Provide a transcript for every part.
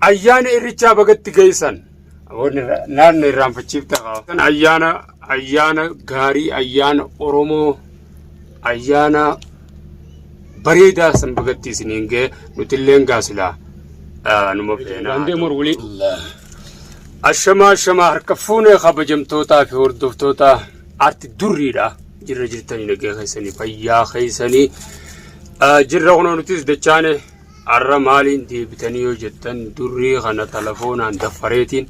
Ayyaana Irrichaa bagatti geessan. Naannoo irraanfachiifta. Ayyaana ayyaana gaarii, ayyaana Oromoo, ayyaana bareedaa san bagatti isiniin ga'e. Nuti illeen gaasilaa numa feena. Ashamaa ashamaa, harka fuunee kabajamtootaa fi hordoftoota arti durriidha. Jirra jirtanii? Nagee keessanii? Fayyaa keessanii? Jirra kunoo, nutis dachaane. Har'a maaliin deebitanii yoo jettan, durrii kana telefoonaan daffareetiin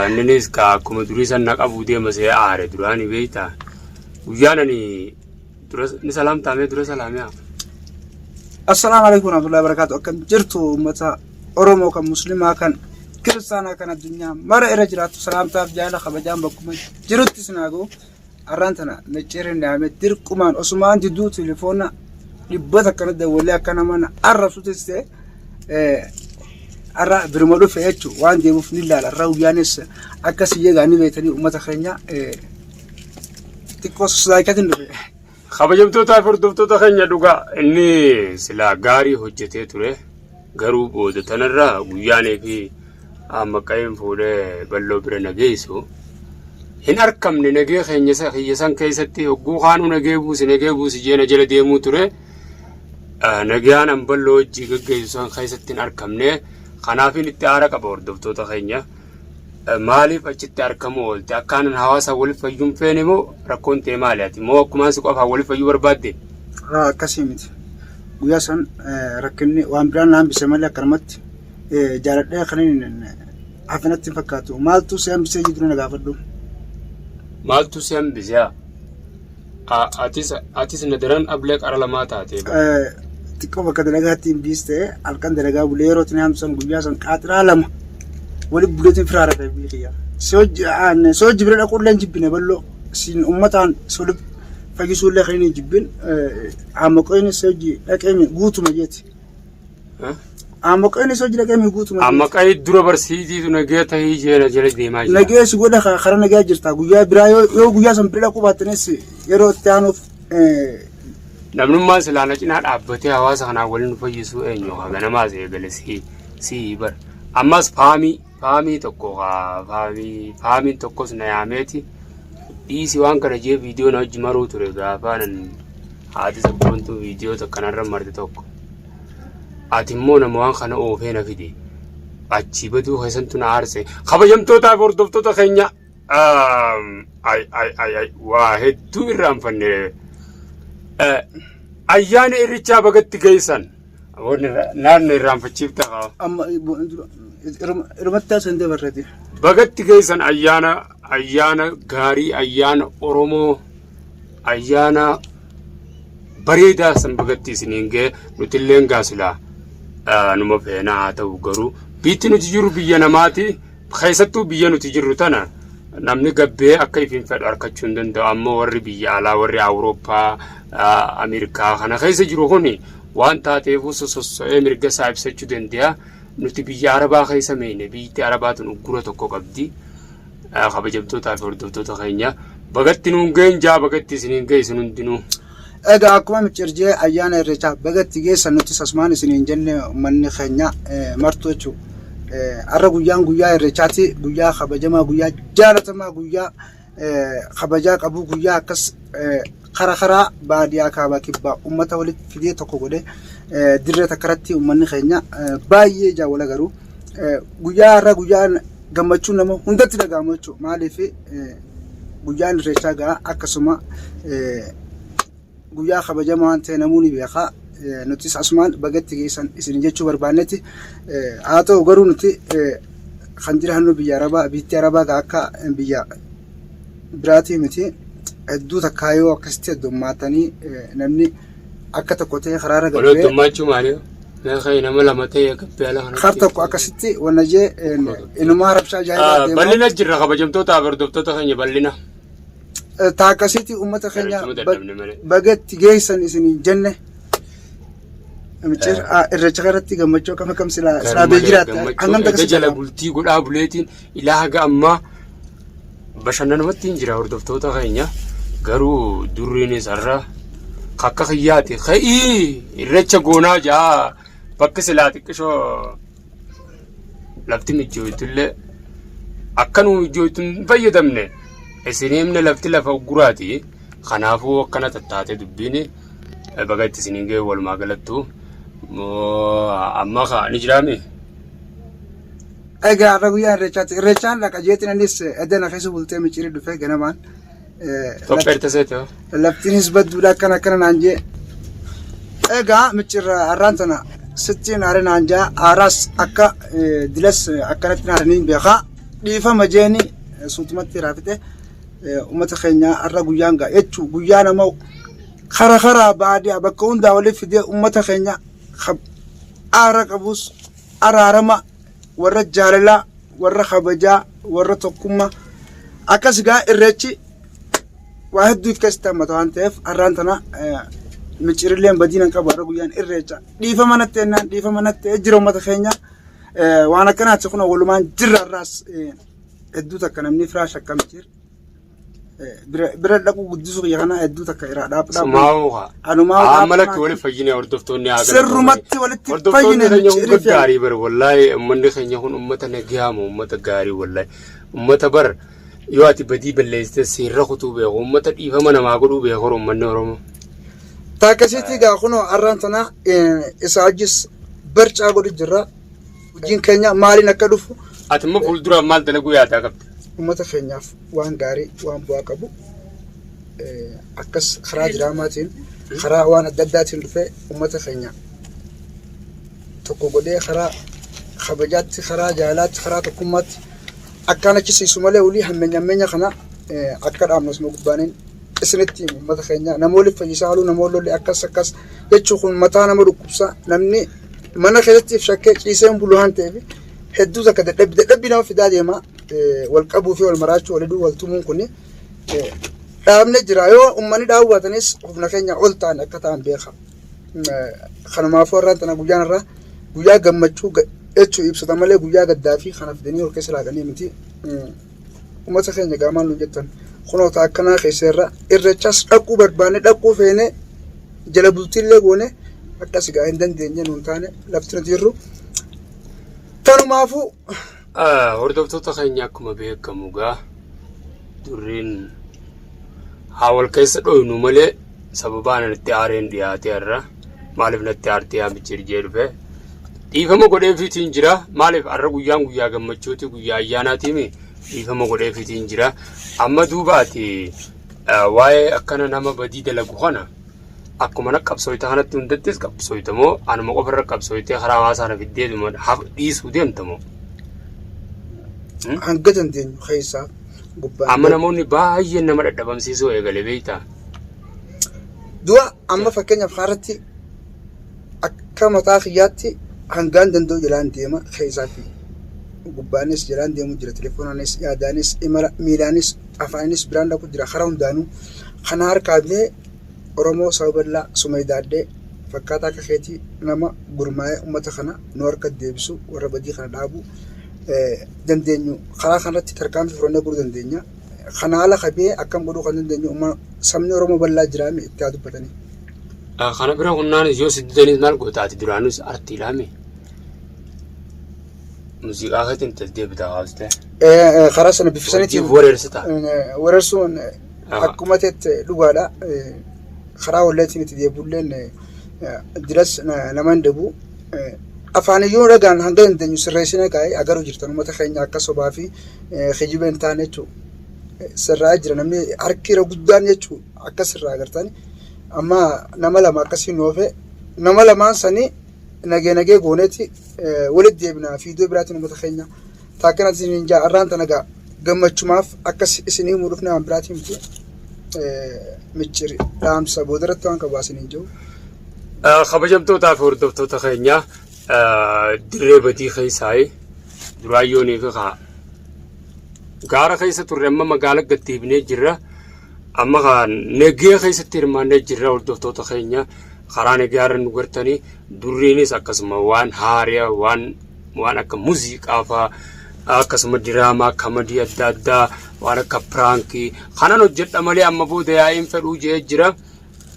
inninis ka akkuma durii san na qabuu deema see aare. Duraanii beektaa, guyyaan ani dura ni salaamtaamee dura salaamee. Assalaamu alaikum warahmatullahi wabarakatuh. Akkam jirtu uummata Oromoo kan Muslimaa, kan Kiristaanaa, kan addunyaa mara irra jiraattu? Salaamtaaf jaala kabajaan bakkuma jirutti isin haa ga'u. Har'aan tana micciirri dhaame dirqumaan osumaan diduu telefoona 100 dawwalee akka nama na arrabsutis ta'e har'a biruma dhufe jechuun waan deemuuf ni ilaala. Har'a guyyaanis akka siyyee gaanii beektanii uummata keenya xiqqoo sosodaachatiin dhufe. Kabajamtootaa fi hordoftoota keenya, dhugaa inni silaa gaarii hojjetee ture, garuu booda tanarra guyyaanii fi amma qa'een fuudhee bal'oo bira na geessu hin arkamne. Nagee keenya kiyya san keessatti hogguu kaanuu nagee buusi, nagee buusi jeena jala deemuu ture. Nagayaan an bal'oo hojii gaggeessu san keessatti hin arkamne. Kanaafin itti aara qaba. Hordoftoota keenya, maaliif achitti arkamuu oolte? Akkaanan hawaasa waliif fayyuun feene moo rakkoon ta'e maali? Ati moo akkumaan si qofaan waliif fayyuu barbaadde? Akkasii miti. Guyyaa san rakkinni waan biraan na hambise malee akkanumatti jaaladhee kan inni hafinatti hin fakkaatu. Maaltu si hambisee jiru na gaafadhu. Maaltu si hambise? Atis na daran ablee qara lamaa taatee. Xiqqoo bakka dalagaatti hin biis ta'e, halkan dalagaa bulee yeroo itti hamsan guyyaa san qaaxiraa lama walitti buleetiin firaa rafee biyya kiyya. Si hojii bira dhaquu illee hin jibbine bal'oo. Siin uummataan si walitti fayyisuu illee kan hin jibbin hammaqoon si hojii dhaqee guutuma jeeti. Hammaqoon si hojii dhaqee guutuma jeeti. Amma qayi dura barsiisiitu nagee tahii jeena jala deemaa jira. Nagee si godha, karaa nagaa jirta. Guyyaa biraa yoo guyyaa san bira dhaquu baattanis yeroo itti aanuuf. Namnummaan silaa na cinaa dhaabbatee hawaasa kanaan waliin nu fayyisuu eenyu? Haa ganamaas eegale si bar. Ammas faamii tokko haa faamiin tokkos na yaameeti dhiisi waan kana jee viidiyoo na wajji maruu ture gaafa nan haati sabboontuu viidiyoo takkanarra marte tokko. Ati immoo nama waan kana oofee na fide. Achii baduu keessantu na aarse. Kabajamtootaa fi hordoftoota keenya, ay ay ay ay, waa hedduu irraanfanne. Ayyaana Irrichaa bagatti geessan. Naannoo irraanfachiifta. Amma irumatti haasa'in dabarreeti. Bagatti geessan ayyaana ayyaana gaarii, ayyaana Oromoo, ayyaana bareedaa san bagatti isiniin ga'e. Nuti illeen gaasilaa numa feenaa haa ta'u, garuu biyyi nuti jirru biyya namaati. Keessattuu biyya nuti jirru tana namni gabbee akka ifin fedhu harkachuu hin danda'u. Ammoo warri biyya alaa, warri Awurooppaa, Ameerikaa kana keessa jiru kuni waan taateefuu sosso'ee mirga isaa ibsachuu danda'a. Nuti biyya Arabaa keessa meene, biyyi Arabaa tun uggura tokko qabdi. Kabajamtootaa fi hordoftoota keenya, bagatti nuun ga'een jaa, bagatti isiniin ga'e isin hundinuu. Egaa akkuma micciirjee ayyaana Irreechaa bagatti geessan nuti asumaan isiniin jenne uummanni keenya martu jechuudha. Har'a guyyaan guyyaa Irreechaati, guyyaa kabajamaa, guyyaa jaalatamaa, guyyaa kabajaa qabu, guyyaa akkas kara karaa baadiyaa kaabaa kibbaa uummata walitti fidee tokko godhe dirree takka irratti uummanni keenya baay'ee jaawwala, garuu guyyaa har'a guyyaa gammachuu nama hundatti dhaga'amu jechuudha. Maaliif guyyaan Irreechaa ga'a akkasuma guyyaa kabajamaa waan ta'e namuu ni beeka. Nutis asumaan bagatti geessan isin jechuu barbaannetti. Haa ta'u garuu nuti kan jiraannu biyya Arabaa, biitti Arabaa akka biyya biraatii miti. Hedduu takkaa yoo akkasitti heddummaatanii namni akka tokko ta'e karaarra Wal gabbee heddummaachuu maali? Meeqa nama lama ta'e gabbee ala kanatti. Kar tokko akkasitti wanna jee inumaa rabshaa ajaa'ibaa deema. Bal'ina jirra, kabajamtoota fi hordoftoota keenya, bal'ina. Ta akkasitti uummata keenya Jaalachuu dadhabne malee. Bagatti geessan isin jenne. Micciir Irreecha irratti gammachuu akkam akkam silaa bee jiraatte hangam takka Erga jala bultii godhaa buleetiin ilaa haga ammaa bashannanumatti hin jira. Hordoftoota keenya, garuu durriinis har'a akka kiyyaati ka'ii irreecha goonaa jaa. Bakki silaa xiqqishoo lafti mijjooytullee akka nuu mijjooytu hin fayyadamne isin himne lafti lafa ugguraati. Kanaafuu akkana tattaate dubbiin baga itti isiniin ga'e walumaa galattu. Amma kaa ni jiraame. Egaa har'a guyyaa irreechaati. Irreechaan dhaqa jeetiin anis edana keessa bultee micciirii dhufee ganamaan. Qopheerte seete. Laftiinis badduudha akkana akkana naan jee. Egaa micciirra har'aan tana sittiin aare naan jaa aaraas akka dilas akkanatti naan hin beekaa. Dhiifama jeeni suutumatti raafite uummata keenya har'a guyyaan gaa jechuu guyyaa nama kara karaa baadiyaa bakka hundaa waliif fidee uummata keenya aara qabus araarama warra jaalalaa warra kabajaa warra tokkummaa akkas gaa irreechi waa hedduu if keessatti hammata waan ta'eef har'aan tana micciirilleen badiin hin qabu har'a guyyaan irreecha dhiifama natti ennaan dhiifama natti jira uummata keenya waan akkanaati kun walumaan jirra har'aas hedduu takka namni firaash akka micciir bira dhaquu guddisuu kiyya kana hedduu takka irraa dhaab dhaab. Sumaa'uu haa. Anumaa Amma lakki wali fayyine hordoftoonni haa galatoomani. Sirrumatti walitti Hordoftoonni fayyine keenya kun micciirii fi gaggaarii bar wallaahi uummanni keenya kun uummata nagayaamu uummata gaarii wallaahi uummata bar yoo ati badii balleessite seerra kutuu beeku uummata dhiifama namaa godhuu beeku uummanni Oromoo. Taakasiitii gaa kunoo har'aan tana isa wajjis barcaa godhu jirra. Hojiin keenya maaliin akka dhufu Ati immoo fuulduraaf maal dalaguu yaadaa qabda? Uummata keenyaaf waan gaarii waan bu'aa qabu akkas karaa diraamaatiin karaa waan adda addaatiin dhufee uummata keenya tokko godhee karaa kabajaatti karaa jaalaatti karaa tokkummaatti akkaan achisiisu malee olii hammeenya hammeenya kana akka dhaabnu asuma gubbaaniin isinitti himu uummata keenya nama waliif fayyisaa haaluu nama wal akkas akkas jechuun kun mataa nama dhukkubsa namni mana keessatti if shakkee ciisee hin bulu waan ta'eef hedduu takka dadhabbi dadhabbi nama fidaa deema wal qabuu fi wal maraachuu wal hidhuu wal tumuun kun dhaabne jira yoo uummanni dhaabuu baatanis humna keenya ol ta'an akka ta'an beeka. Kanumaafuu har'aan tana guyyaan irraa guyyaa gammachuu jechuu ibsata malee guyyaa gaddaa fi kana fidanii ol keessa laaqanii miti. Uummata keenya gaamaan nu jettan kunoo ta'a akkanaa keessa irra irreechas dhaquu barbaanne dhaquu feene jala bultiillee goone akkas gaa hin dandeenye nuun taane lafti nuti jirru. Tanumaafuu Hordoftoota keenya akkuma beekamu gaa durriin haa wal keessa dhoynu malee sababaan ani itti aareen dhiyaate har'a maaliif natti aartee yaa micciir jee dhufe dhiifama godheefiitiin jira maaliif har'a guyyaan guyyaa gammachuuti guyyaa ayyaanaatiimi dhiifama godheefiitiin jira amma duuba ati waa'ee akkana nama badii dalagu kana Akkuma na qabsooyta kanatti hundattis qabsooyta moo anuma qofa irra qabsooytee karaa hawaasaa na fiddeetuma dhiisuu deemta moo? Hanga dandeenyu keessaa gubbaan. Amma namoonni baay'een nama dhadhabamsiisuu eegale beektaa? Du'a amma fakkeenyaaf kanarratti akka mataa kiyyaatti hangaan danda'u jalaan deema keessaa fi gubbaanis jalaan deemu jira telefoonaanis yaadaanis imala miilaanis afaanis biraan dhaqu jira karaa hundaanuu kana harkaa bee Oromoo saba bal'aa Sumay Daaddee fakkaataa akka keetii nama gurmaa'ee uummata kana nu harka deebisu warra badii kana dhaabu dandeenyu karaa kanarratti tarkaanfii fudhannee godhuu dandeenya. Kana haala qabee akkam godhuu kan dandeenyu sabni Oromoo bal'aa jiraame itti haa dubbatanii. Kana bira hunnaanis yoo si didanis maal goota ati duraanus artiidhaami. Muuziqaa keetiin itti as deebita kaastee. Karaa sana bifa saniitiin Wajjin wareersita. Wareersuun akkuma teette dhugaadha. Karaa walleetiin itti deebi'ulleen diras nama hin dhabu. Afaaniyyuu dhagaan hanga dandeenyu sirreessine kaa'ee agaruu jirtan uummata keenya akka sobaa fi kijiba hin taane jechuudha. Sirraa jira namni harki irra guddaan jechuudha akka sirraa agartan. Amma nama lama akkasii nu oofe nama lamaan sanii nagee nagee gooneeti walitti deebina fiidoo biraatiin uummata keenya taakkana isiniin jaa arraan tana gaa gammachumaaf akkas isinii himuu dhufne waan biraatiin miti micciri dhaamsa boodarratti waan qabu isiniin jiru. Kabajamtootaa fi hordoftoota keenya dirree badii keessaa duraayyoonii fi kaa gaara keessa turre amma magaala gaddeebinee jirra. Amma kaa nagee keessatti hirmaannee jirra hordoftoota keenya karaa nagaarra nu gartanii durriinis akkasuma waan haariya waan waan akka muuziqaa faa akkasuma diraamaa kamadii adda addaa waan akka piraankii kanan hojjedha malee amma booda yaa'iin fedhuu jee jira.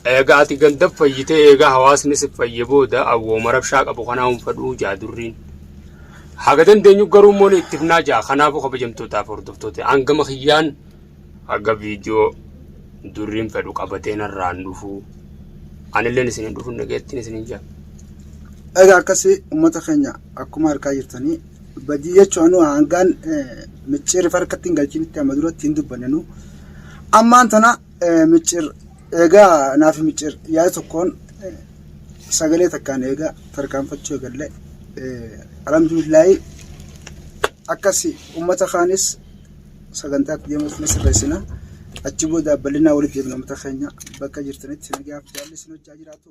Eega ati ganda fayyitee eega hawaasni si fayye booda awwooma rabshaa qabu kanaa hin fedhuu jaa durriin. Haga dandeenyu garuu immoo ni ittifnaa jaa. Kanaafuu kabajamtootaaf hordoftoota hangama kiyyaan haga viidiyoo durriin fedhu qabatee narraan dhufuu. Anilleen isin hin dhufu nageettiin isin hin jaa. Egaa akkasii uummata keenya akkuma harkaa jirtanii badii jechuun anu hangaan micciirri harkatti hin galchinitti amma duratti hin dubbanne. Ammaan tana micciir egaa naaf micciir yaada tokkoon sagalee takkaan eegaa tarkaanfachuu eegalle, alhamdulillaahi. Akkasi uummata kaanis sagantaatti deemuuf ni sirreessina. Achi booda bal'inaa walitti deemna. Uummata keenya bakka jirtanitti nagaaf jaalli isin hojjaa jiraatu.